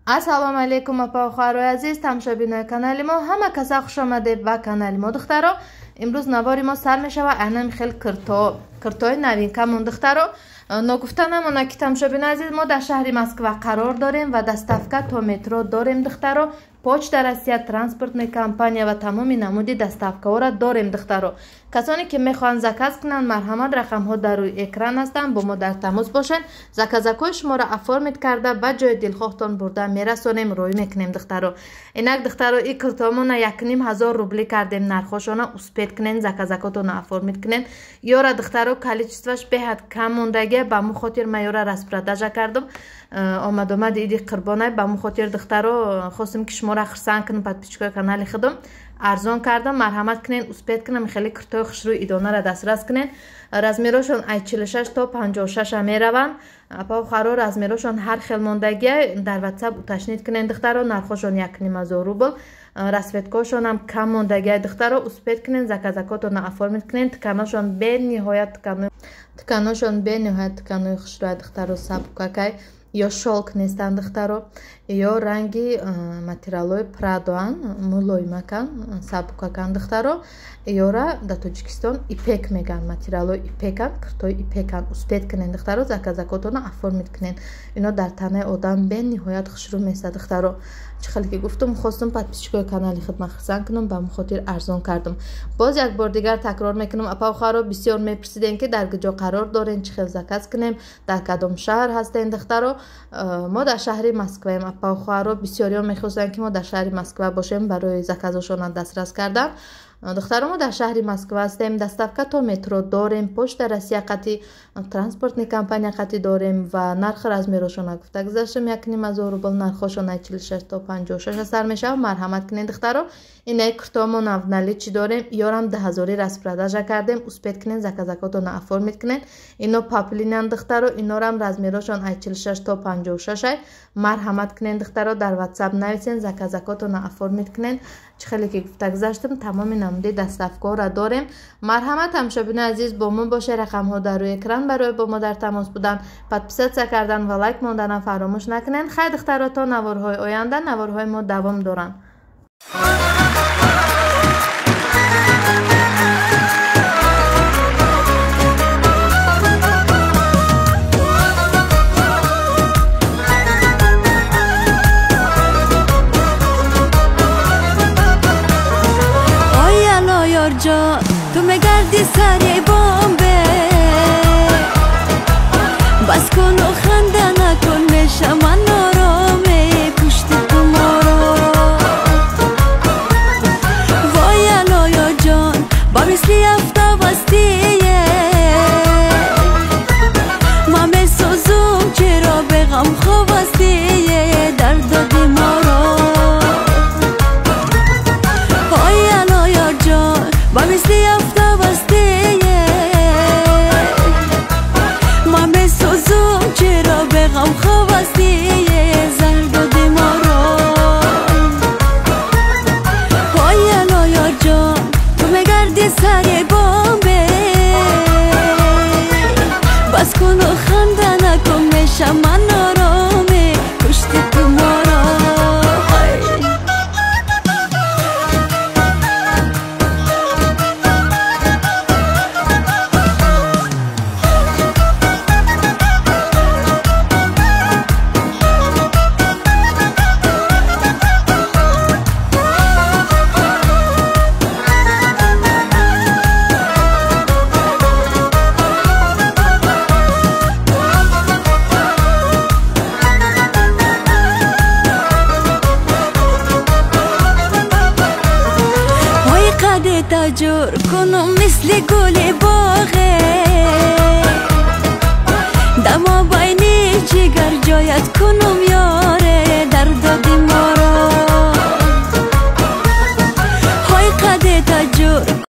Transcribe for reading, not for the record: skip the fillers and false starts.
Ассалому алайкум апа хоҳарои азиз, тамошобинои канали мо, ҳама каса хуш омадед ба канали мо. Духтаро, имрӯз навори мо сар мешава айнан хел киртои новинкамон. Духтаро, ногуфта намона ки тамошобинои азиз, мо дар шаҳри Москва қарор дорем ва доставка то метро дорем. Духтаро, Почта Россия, транспортная компания ва тамоми намуди доставкаҳоро дорем. Духтаро, касоне ки мехоҳанд заказ кунанд, марҳамат, рақамҳо дар рӯи экран ҳастанд, бо мо дар тамос бошед. Заказакҳои шуморо оформить карда ба ҷои дилхоҳтон бурда мерасонем, рӯй мекунем. Духтаро, инак духтаро, и киртомона 1500 рубли кардем нархошона. Успеть кунен, заказакотона оформить кунен. Ёра духтаро, количестваш беҳад кам мондагия, ба му хотир ман ёра распродажа кардам. Омадомади иди қурбонай, ба му хотир духтаро хостем ки шуморо хурсанд кунам, подписчикои канали худам арзон кардам. Марҳамат кунен, успеть кунам, хеле киртои хушрӯи идонара дастрас кунен. Размерошон ай 46 то 56 мераванд. Апа харо, размерошон ҳар хел мондагия, дар WhatsApp уточнить кунен. Духтаро, нархошон 1500 рубл, расцветкошонам кам мондагия. Духтаро, успеть кунен, заказакотона оформить кунен. Тканошон бениҳоят тканои хушрӯя. Духтаро, сабукакай, ё шёлк нестанд духтаро, ё ранги материалҳои прадоан, мулоимакан, сабукакан. Духтаро, ёра дар Тоҷикистон ипек меган, материалҳои ипекан, киртои ипекан. Успеть кунен духтаро, заказакотона оформить кунен. Ино дар танаи одам бениҳоят хушрӯ месад. Духтаро, чӣ хеле ки гуфтум, хостум подписчикои канали худман хурсанд кунам, ба хотир арзон кардам. Боз як бор дигар такрор мекунам, апа хоҳаро, бисёр мепурсидем ки дар куҷо қарор дорем, чӣ хел заказ кунем, дар кадом шаҳр ҳастем. Духтаро, мо дар шаҳри Москваем. Апа хоҳаро, бисёриҳо мехостанд ки мо дар шаҳри Москва бошем барои заказошона дастрас кардан. Духтаро, мо дар шаҳри Москва ҳастем, доставка то метро дорем, Почта Россия қати, транспортный компания қати дорем ва нархи размерошона гуфта гузаштем, 1500 рубл, нархошона 46 то 56 сар мешавад. Марҳамат кунед духтаро, инаи куртомо в наличии дорем, ёрам 2000 распродажа кардем. Успеть кунед, заказакотона оформить кунед. Ино паплинан духтаро, инорам размерошон ай 46 то 56 ай. Марҳамат кунед духтаро, дар WhatsApp нависен, заказакотона оформить кунед. Чӣ хеле ки гуфта гузаштем, тамоми намуди доставкаҳоро дорем. Марҳамат, ҳамшобинои азиз, бо мо боше. Рақамҳо дар рӯи экран, барои бо мо дар тамос будан, подписаться кардан ва лайк монданам фаромӯш накунед. Хай духтаро, то наворҳои оянда, наворҳои мо давом доранд. Ҷон, ту мегардӣ сари бомбе, бас куну ханда накун, мешавам нороме пушти ту моро. Вой алоё ҷон, ба мисли афтобастие ман месӯзум, чаро бе ғам хобастие дар доди моро. Ой алоё ҷон, ба мисли афтобастие ман месӯзум, чаро бе ғам хобастие зар доди моро. Ой алоё ҷон, ту мегардӣ сари бомбе, бас куну ханда накун, мешавам нороме пушти ту моро. Таҷур кунум мисли гули боғе дамо.